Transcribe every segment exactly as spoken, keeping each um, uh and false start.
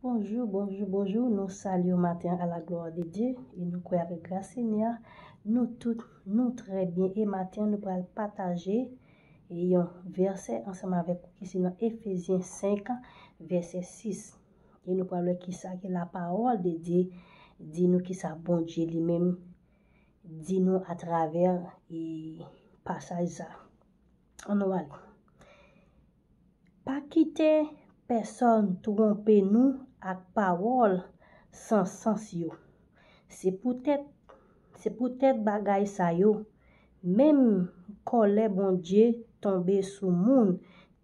Bonjou, bonjou, bonjou. Nou salye w maten an à la gloire de Dieu. E nou kwè avèk gras Senyè a, nou tout, nou trè byen. E maten an, nou pral pataje yon vèsè ansanm avèk ou ki se nan Efezyen senk, vèsè sis. E nou pral wè kisa ke la parole de Dieu di nou, kisa Bondye li menm di nou atravè e pasaj sa. Ann nou ale. Pa kite pèsòn twonpe nou ak pawòl san sans yo. Se poutèt, se poutèt bagay sa yo, menm kòlè Bondye tonbe sou moun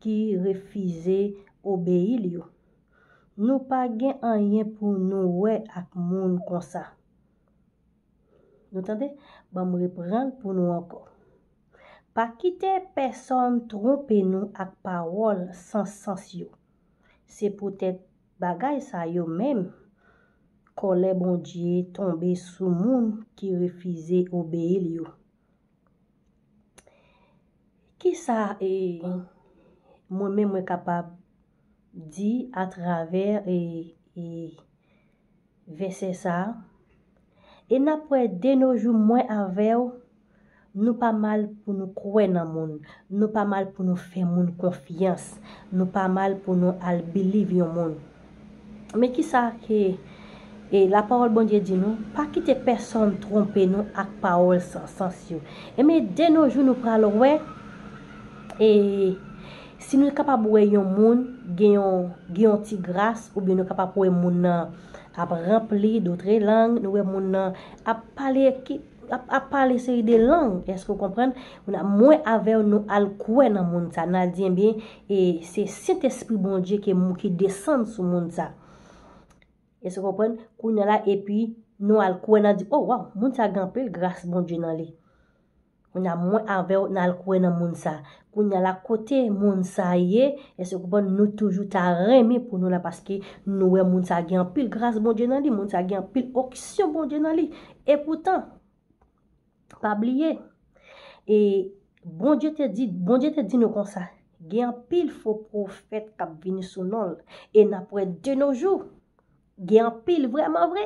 ki refize obeyi l yo. Nou pa gen anyen pou nou wè ak moun konsa. Nou tande? Ban m reprann pou nou ankò. Pa kite pèsòn twonpe nou ak pawòl san sans yo. Se poutèt bagay sa yo menm, kòlè Bondye tonbe sou moun ki refize obeyi l yo. Kisa e mwen menm mwen kapab di atravè e, e vèsè sa a? E n ap wè de nos jours mwen avè w, nou pa mal pou nou kwè nan moun, nou pa mal pou nou fè moun konfyans, nou pa mal pou nou al believe yon moun. Men kisa ke e la pawòl Bondye di nou, pa kite pèsòn twonpe nou ak pawòl san sans yo. E men de nos jours nou pral wè e si nou kapab wè yon moun gen yon, gen yon ti gras, oubyen nou kapab wè moun nan ap ranpli dotre lang, nou wè moun nan ap pale ki ap, ap pale seri de lang, èske w konprann? Moun ap, mwen avè w, nou al kwè nan moun sa, n al di, ebyen, e se Sentespri Bondye ke mou ki desann sou moun sa. Èske w konprann? Kounye a la, epi nou al kwè nan di, oh, waw, moun sa gen anpil gras Bondye nan li. Kounye a, mwen avè w, n al kwè nan moun sa. Kounye a la, kote moun sa ye, èske w konprann? Nou toujou ta renmen pou nou la, paske nou wè moun sa gen anpil gras Bondye nan li, moun sa gen anpil onksyon Bondye nan li. E poutan, pa bliye, e Bondye te di, Bondye te di nou konsa, gen anpil fo pwofèt k ap vini sou non l, e n ap wè de nos jours, gen anpil vrèman vre.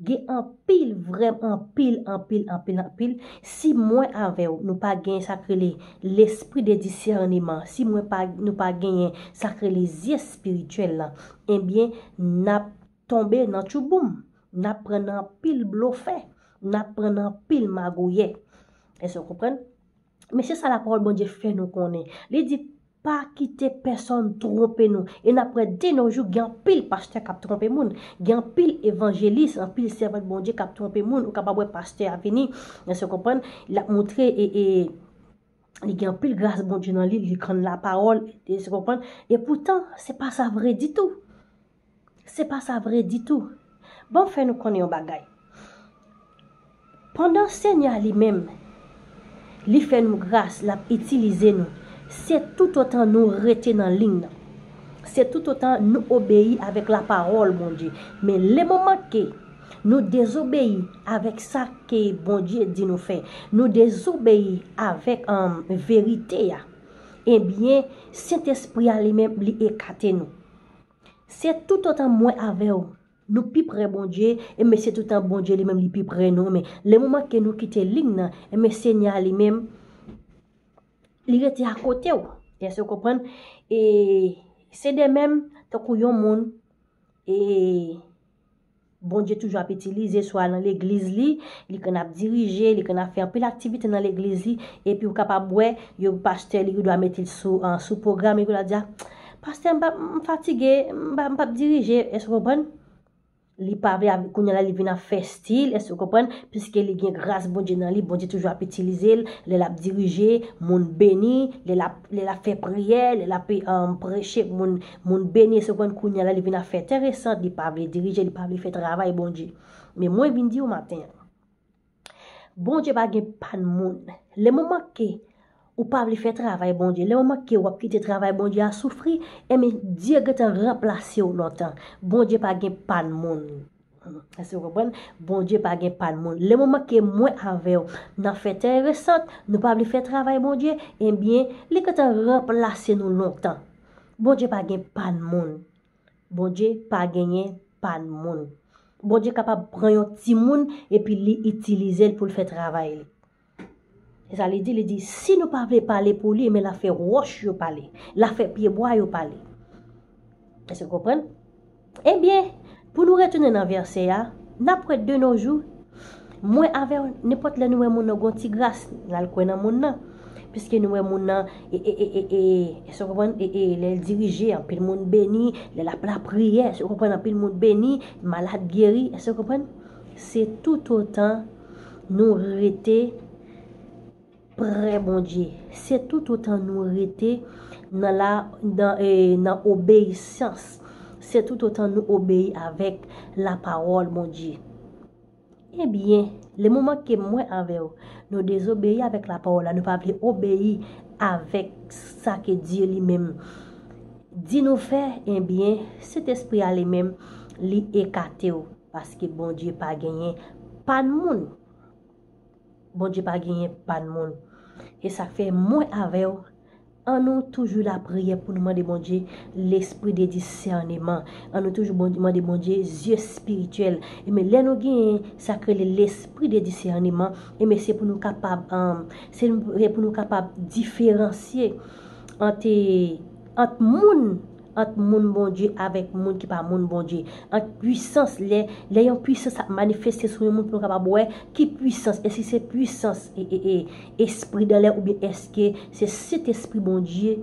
Gen anpil vrèman, anpil, anpil, anpil, anpil. Si mwen avè w, nou pa gen sa k rele lespri de disèneman, si mwen pa, nou pa genyen sa k rele zye espirityèl la, ebyen, n ap tonbe nan tchouboum, n ap pran nan anpil blofè, n ap pran nan anpil magouyè. Èske w konprann? Men se sa lapawòl Bondye fè nou konnen. Li di, pa kite pèsòn twonpe nou. E n ap wè de nos jours, gen anpil pastè k ap twonpe moun. Gen anpil evanjelis, anpil sèvant Bondye k ap twonpe moun. Ou kapab wè pastè a vini, èske w konprann? L ap montre e, e, li gen anpil gras Bondye nan li, li konn lapawòl, èske w konprann? E poutan, se pa sa vre ditou. Se pa sa vre ditou. Ban m fè nou konnen yon bagay. Pandan Senyè a li menm, li fè nou gras, l ap itilize nou. Se toutotan nou rete nan liy nan. Se toutotan nou obeyi avèk lapawòl Bondye. Men le moman ke nou dezobeyi avèk sa ke Bondye di nou fè, nou dezobeyi avèk, um, verite a, ebyen, Sentespri a li menm, li ekate nou. Se toutotan mwen avè w, nou pi pre Bondye, e men se toutan Bondye li menm li pi pre nou. Men le moman ke nou kite liy nan, e men Senyè a li menm, li rete akote w. Èske w konprann? E se de menm tankou yon moun, e Bondye toujou ap itilize, swa nan legliz li, li konn ap dirije, li konn ap fè anpil aktivite nan legliz li, epi w kapab wè, yo pastè li, yo dwa mete l sou, an, sou pwogram, epi l ap di, a, pastè, m pa, m fatige, m pa, m p ap dirije, èske w konprann? Li pa vle, kounye a la, li vin ap fè stil, èske w konprann? Piske li gen gras Bondye nan li, Bondye toujou ap itilize l, lè l ap dirije, moun beni, lè l ap, lè l ap fè priyè, lè l ap, um, preche, moun, moun beni, èske w konprann? Kounye a la, li vin ap fè enteresan, li pa vle dirije, li pa vle fè travay Bondye. Men mwen vin di w maten an, Bondye pa gen pa n moun. Le moman ke ou pa vle fè travay Bondye, le moman ke w ap kite travay Bondye a soufri, enben, Dye gentan ranplase w lontan. Bondye pa gen pa n moun. Èske w konprann? Bondye pa gen pa n moun. Le moman ke mwen avè w, n ap fè tè resant, nou pa vle fè travay Bondye, enben, li gentan ranplase nou lontan. Bondye pa gen pa n moun. Bondye pa genyen pa n moun. Bondye kapab pran yon timoun epi li itilize l pou l fè travay li. Se sa li di, li di, si nou pa vle pale pou li, men l ap fè wòch yo pale, l ap fè pyebwa yo pale. Èske w konprann? Ebyen, pou nou retounen nan vèsè a, n ap wè de nos jours, mwen avè w, nenpòt lè nou wè moun nan gon ti gras, n al kwè nan moun nan. Piske nou wè moun nan, e, e, e, e, e, èske w konprann? E, e, lè l dirije, anpil moun beni, lè l ap lapriyè, èske w konprann? Anpil moun beni, malad geri, èske w konprann? Se toutotan nou rete prè Bondye. Se toutotan nou rete nan la, nan, e, nan obeyisans. Se toutotan nou obeyi avèk lapawòl Bondye. Ebyen, le moman ke mwen avè w, nou dezobeyi avèk lapawòl la, nou pa vle obeyi avèk sa ke Dye li menm di nou fè, ebyen, Sentespri a li menm, li ekate w, paske Bondye pa genyen pa n moun. Bondye pa genyen pa n moun. E sa k fè mwen avè w, an nou toujou lapriyè pou nou mande Bondye lespri de disèneman. An nou toujou Bondye, mande Bondye zye espirityèl. E men lè nou genyen sa k rele lespri de disèneman, e men se pou nou kapab, um, se pou nou kapab diferansye ant, ant moun ant moun Bondye avèk moun ki pa moun Bondye. Ant pwisans, lè, lè yon pwisans ap manifeste sou yon moun pou nou kapab wè ki pwisans, èske se pwisans e, e, e, espri dan lè oubyen èske se Sentespri Bondye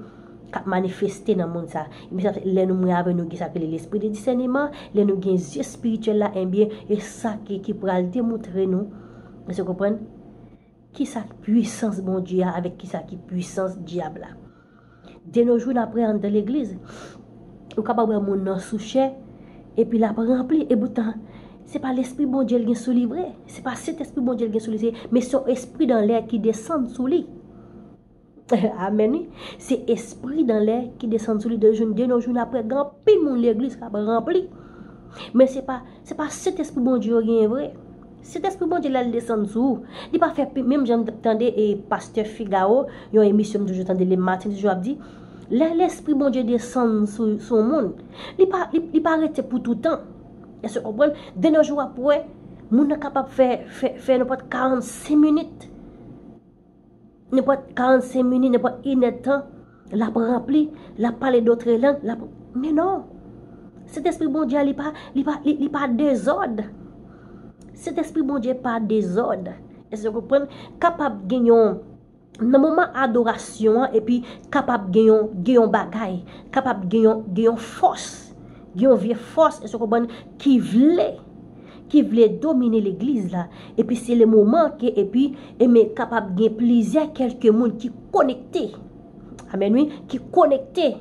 k ap manifeste nan moun sa. Ebyen, sa, lè nou mwen avè nou gen sa k rele lespri de disèneman, lè nou gen zye espirityèl la, ebyen, e sa ki, ki pral demontre nou, èske w konprann? Kisa ki pwisans Bondye a avèk kisa ki pwisans dyab la. De nos jours, n ap wè anndan legliz. Ou kapab wè moun nan sou chè, epi l ap ranpli, e poutan, se pa lespri Bondye l gen sou li vre. Se pa Sentespri Bondye l gen sou li, se, men se yon espri dan lè ki desann sou li. Amèn, wi. Se espri dan lè ki desann sou li. De jou, de nos jours, n ap wè gen anpil moun legliz k ap ranpli. Men se pa, se pa Sentespri Bondye yo genyen vre. Sentespri Bondye, lè l desann sou ou, li pa fè pi, menm jan m t ap tande e pastè Figaro, yon emisyon m toujou tande le maten, toujou ap di, lè Lespri Bondye desann sou, sou yon moun, li pa, li, li pa rete pou toutan. Èske w konprann? De nos jours, w ap wè, moun nan kapab fè, fè, fè nenpòt karannsenk minit. Nenpòt karannsenk minit, nenpòt inèdtan, l ap ranpli, l ap pale dotre lang, l ap, men non. Sentespri Bondye a, li pa, li pa, li, li pa dezòd. Sentespri Bondye pa dezòd. Èske w konprann? Kapab gen yon, nan moman adorasyon an, epi kapab gen yon, gen yon bagay, kapab gen yon, gen yon fòs, gen yon vye fòs, èske w konprann, ki vle, ki vle domine legliz la. Epi se le moman ke, epi, e men kapab gen plizyè kèlke moun ki konekte. Amèn, wi, ki konekte,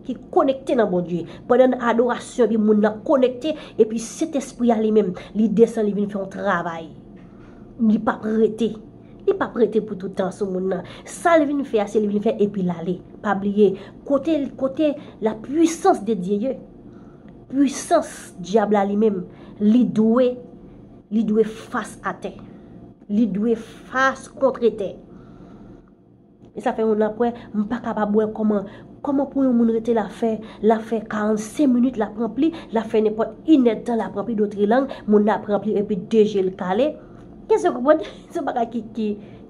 ki konekte nan Bondye. Pandan nan adorasyon, epi moun nan konekte, epi Sentespri a li menm, li desann, li vin fè yon travay. Li p ap rete. Li p ap rete pou tout tan sou moun nan. Sa l vin fè a, se li vin fè epi l ale. Pa bliye, kote, kote la puissance de Dieu ye, pwisans dyab la li menm, li dwe, li dwe fas atè. Li dwe fas kontre tè. E sa fè yon lapwè, m pa kapab wè kòman, kòman pou yon moun rete la fè, la fè karannsenk minit l ap ranpli, la fè nenpòt inèdtan l ap ranpli dotre lang, moun nan ap ranpli epi de je l kale. Èske w konprann? Se yon bagay ki, ki,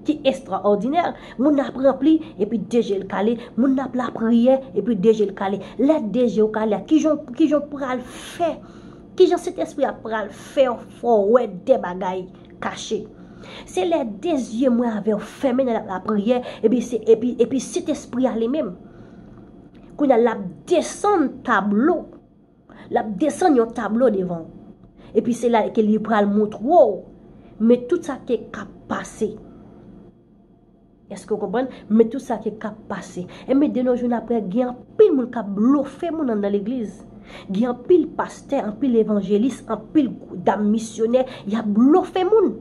ki ekstraòdinè. Moun nan ap ranpli epi de je l kale, moun nan ap lapriyè epi de je l kale. Lè de je w kale a, kijan, kijan w pral fè? Kijan Sentespri a pral fè w, fè w wè de bagay kache? Se lè de zye mwen avè w fèmen nan la, lapriyè, epi se, epi, epi Sentespri a li menm, kounye a l ap desann tablo. L ap desann yon tablo devan w. Epi se la ke li pral montre w, men tout sa ke k ap pase. Èske w konprann? Men tout sa ke k ap pase. Enben, de nos jours, n ap wè gen anpil moun k ap blofe moun anndan legliz. Gen anpil pastè, anpil evanjelis, anpil dam misyonè, y ap blofe moun.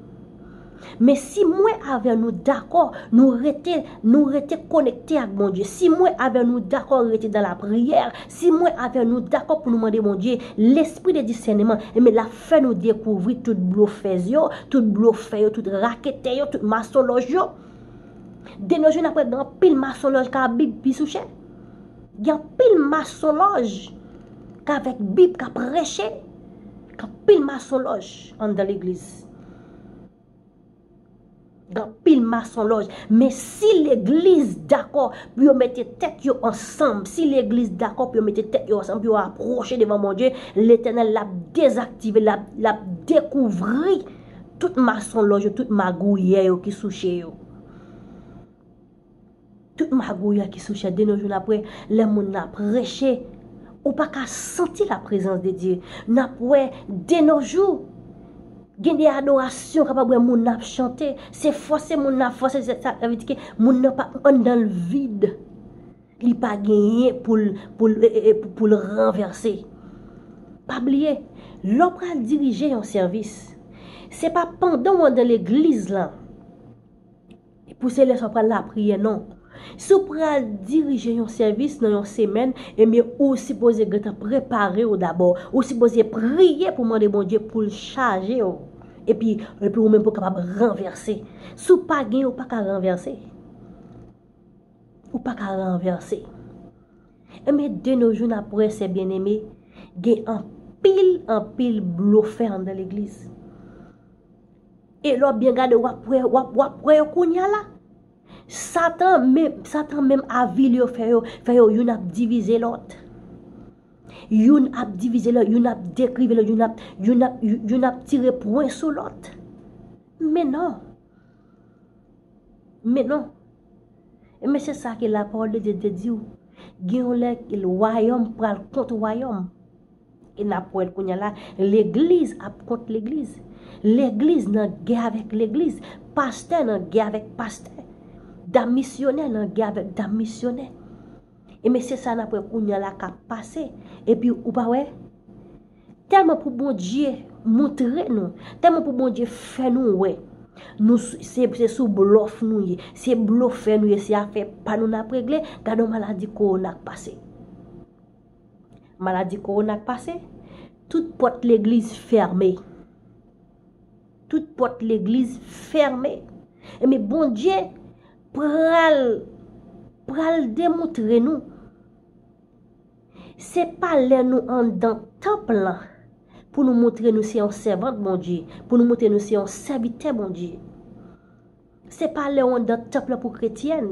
Men si mwen avè nou dakò, nou rete, nou rete konekte ak Bondye, si mwen avè nou dakò rete nan lapriyè, si mwen avè nou dakò pou nou mande Bondye lespri de disèneman, enben, l ap fè nou dekouvri tout blofèz yo, tout blofè yo, tout raketè yo, tout masonlòj yo. De nos jours, n ap wè gen anpil masonlòj k ap viv pi sou chè. Gen anpil masonlòj. k avèk Bib, k ap preche, gen anpil masonlòj anndan legliz. Gen anpil masonlòj. Men si legliz dakò pou yo mete tèt yo ansanm, si legliz dakò pou yo mete tèt yo ansanm, pou yo apwoche devan Bondye, Letènèl l ap dezaktive, l ap, l ap dekouvri tout masonlòj yo, tout magouyè yo ki sou che yo. Tout magouyè ki sou che. De nos jours, n ap wè lè moun nan ap preche, ou pa ka santi la prezans de Dye. N ap wè de nos jours, gen de adorasyon, kapab wè moun nan ap chante, se fòse moun nan ap fòse, se sa vle di ke moun nan pa anndan l vid. Li pa genyen pou l, pou l, e, e, e, pou, pou l ranvèse. Pa bliye, lè w pral dirije yon sèvis, se pa pandan w anndan legliz lan pou se lè sa w pral lapriyè, non. Si w pral dirije yon sèvis nan yon semèn, ebyen, ou sipoze gentan prepare w dabò. Ou sipoze priye pou mande Bondye pou l chaje w. Epi, epi ou menm pou w kapab ranvèse. Si w pa gen, ou pa ka ranvèse. Ou pa ka ranvèse. Ebyen, de nos jours, n ap wè, sè byeneme, gen anpil, anpil blofè anndan legliz. E lè w byen gade, w ap wè, w ap, w ap wè yo kounye a la. Satan menm, Satan menm avili yo, fè yo, fè yo youn ap divize lòt. Youn ap divize lòt, youn ap dekrive lòt, youn ap, youn ap, youn ap tire pwen sou lòt. Men non. Men non. E men se sa ke lapawòl de Dye te di w. Gen yon lè, wayòm pral kont wayòm. E n ap wè l kounye a la, legliz ap kont legliz. Legliz nan gè avèk legliz. Pastè nan gè avèk pastè. Dam misyonè nan gè avèk dam misyonè. E men se sa n ap wè kounye a la k ap pase. Epi ou pa wè? Tèlman pou Bondye montre nou, tèlman pou Bondye fè nou wè. Nou s-, se, se sou blòf nou ye, se blofè nou ye, se afè pa nou n ap regle, gade yon maladi kowona k pase. Maladi kowona k pase, tout pòt legliz fèmen. Tout pòt legliz fèmen. Ebyen, Bondye pral, pral demontre nou. Se pa lè nou anndan tanp lan pou nou montre nou se yon sèvant Bondye, pou nou montre nou se yon sèvitè Bondye. Se pa lè w anndan tanp lan pou kretyèn.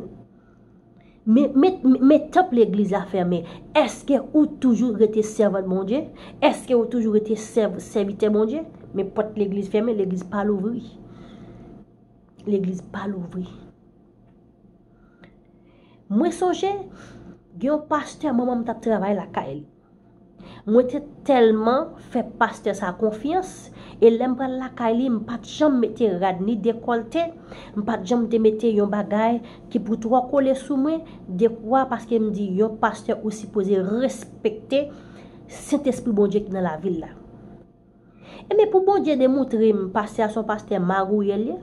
Men, men, men tanp legliz la fèmen. Èske ou toujou rete sèvant Bondye? Èske ou toujou rete sèv-, sèvitè Bondye? Men pòt legliz fèmen, legliz pa louvri. Legliz pa louvri. Mwen sonje, gen yon pastè, manman m t ap travay lakay li. Mwen te tèlman fè pastè sa konfyans, e lè m pral lakay li, m pa t janm mete rad ni dekòlte, m pa t janm te mete yon bagay ki pou twò kole sou mwen, dekwa, paske m di yon pastè ou sipoze respekte Sentespri Bondye ki nan lavi l la. Ebyen, pou Bondye demontre m, pastè a se yon pastè magouyè l ye,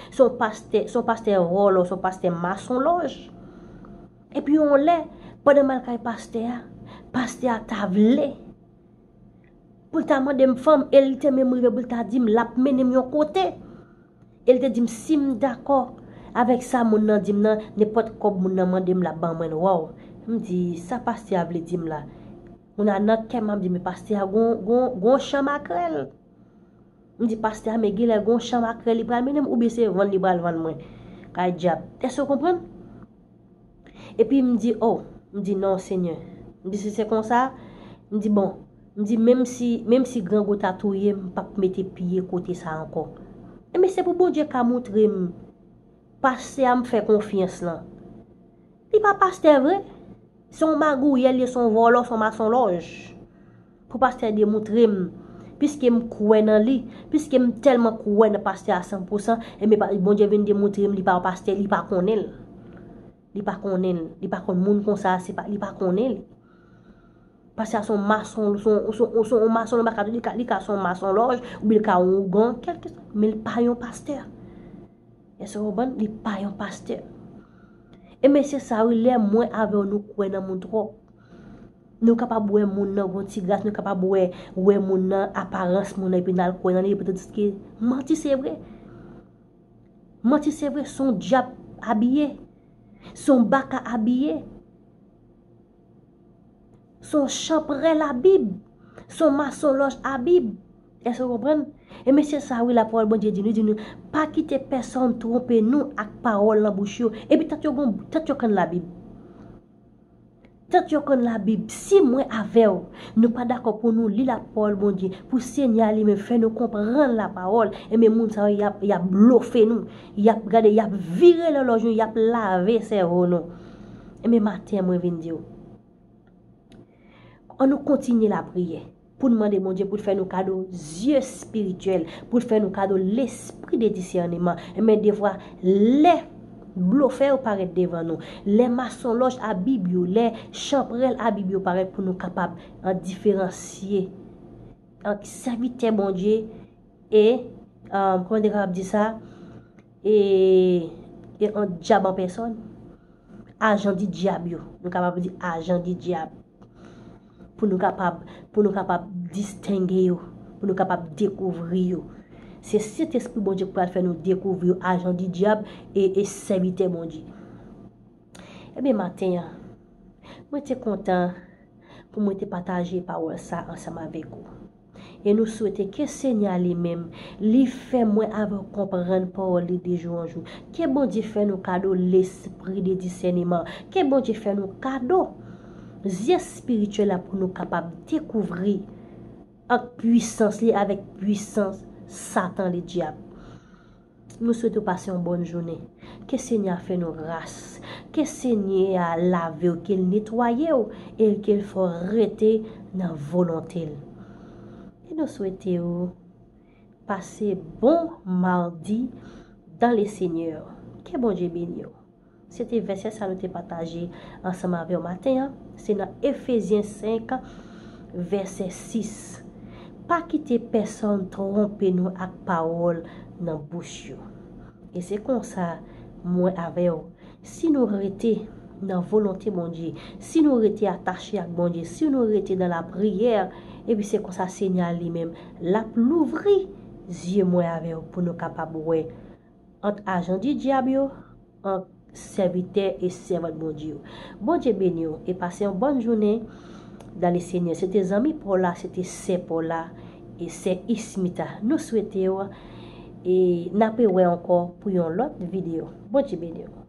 se yon pastè, se yon pastè vòlò, se yon pastè masonlòj. Epi yon lè, pandan m al kay pastè a, pastè a ta vle pou l ta mande m fanm, e li te menm rive pou l ta di m l ap mennen m yon kote. E l te di m si m dakò avèk sa moun nan di m nan, nenpòt kòb moun nan mande m l ap ban mwen l, waw. M di, sa pastè a vle di m la? Moun nan nan kè m ap di, men pastè a gon, gon, gon chan makrèl. M di pastè a, men genlè gon chan makrèl li pral mennen m, oubyen se vann li pral vann mwen. Kay dyab. Èske w konprann? Epi m di, oh, m di non, Senyè. M di si se konsa, m di bon, m di menm si, menm si grangou ta touye m, m p ap mete pye kote sa ankò. Ebyen, se pou Bondye ka montre m, pastè a m fè konfyans lan. Li pa pastè vre. Se yon magouyè l ye, se yon vòlò, se yon masonlòj. Pou pastè demontre m, piske m kwè nan li, piske m tèlman kwè nan pastè a san pou san, ebyen, pa, Bondye vin demontre m li pa yon pastè, li pa konnen l. Li pa konnen l, li pa konn moun konsa, se pa, li pa konnen l. Pastè a se yon mason, se yon, se yon, se yon mason, li ka, li ka se yon masonlòj, oubyen li ka yon ougan, kèlkeswa, men li pa yon pastè. Èske w konprann? Li pa yon pastè. E mesye sa wi, lè mwen avè w nou kwè nan moun twòp. Nou kapab wè moun nan gon ti gras, nou kapab wè, wè moun nan aparans moun nan epi n al kwè nan li, epi tandiske manti se vre. Manti se vre, se yon dyab abiye. Se yon baka abiye. Se yon chanprèl a Bib. Se yon masonlòj a Bib. Èske w konprann? E mesye sa, wi, lapawòl Bondye di nou, di nou, pa kite pèsonn twonpe nou ak pawòl nan bouch yo. Epi tèt yo gon, tèt yo konn Labib. Tèt yo konn Labib. Si mwen avè w, nou pa dakò pou nou li lapawòl Bondye, pou Senyè a li menm fè nou konprann lapawòl, enben moun sa yo, y ap, y ap blofe nou. Y ap gade, y ap vire lòlòj nou, y ap lave sèvo nou. Enben maten, mwen vin di w, ann nou kontinye lapriyè pou n mande Bondye pou l fè nou kado zye espirityèl, pou l fè nou kado lespri de disèneman. Enben, defwa, lè blofè yo parèt devan nou, lè masonlòj a Bib yo, lè chanprèl a Bib yo parèt, pou nou kapab an diferansye ant sèvitè Bondye e, um, kòman te kapab di sa? E, e ant dyab an pèsòn. Ajan di dyab yo. Nou kapab di ajan di dyab. Pou nou kapab, pou nou kapab distenge yo, pou nou kapab dekouvri yo. Se Sentespri Bondye k pral fè nou dekouvri yo, ajan di dyab e, e sèvitè Bondye. Ebyen, maten an, mwen te kontan pou mwen te pataje pawòl sa ansanm avèk ou. E nou swete ke Senyè a li menm, li fè mwen avè w konprann pawòl li de jou an jou. Ke Bondye fè nou kado lespri de disèneman. Ke Bondye fè nou kado zye espirityèl la pou nou kapab dekouvri ant pwisans li avèk pwisans Satan, le dyab. Nou swete w pase yon bòn jounen. Ke Senyè a fè nou gras. Ke Senyè a lave w, ke l netwaye w, e ke l fè w rete nan volonte l. E nou swete w pase bon madi dans le Seigneur. Ke Bondye beni w. Se te vèsè sa nou te pataje ansanm avè w maten an. Se nan Efezyen senk, vèsè sis. Pa kite pèsonn twonpe nou ak pawòl nan bouch yo. E se konsa, mwen avè w, si nou rete nan volonte Bondye, si nou rete atache ak Bondye, si nou rete nan lapriyè, epi se konsa Senyè a li menm, l ap louvri zye mwen avè w pou nou kapab wè ant ajan di dyab yo, ant sèvitè e sèvant Bondye yo. Bondye beni w e pase yon bòn jounen dans le Seigneur. Se te zanmi pa w la, se te sè pa w la, e sè Ismita. Nou swete w e n ap wè ankò pou yon lòt videyo. Bondye beni w.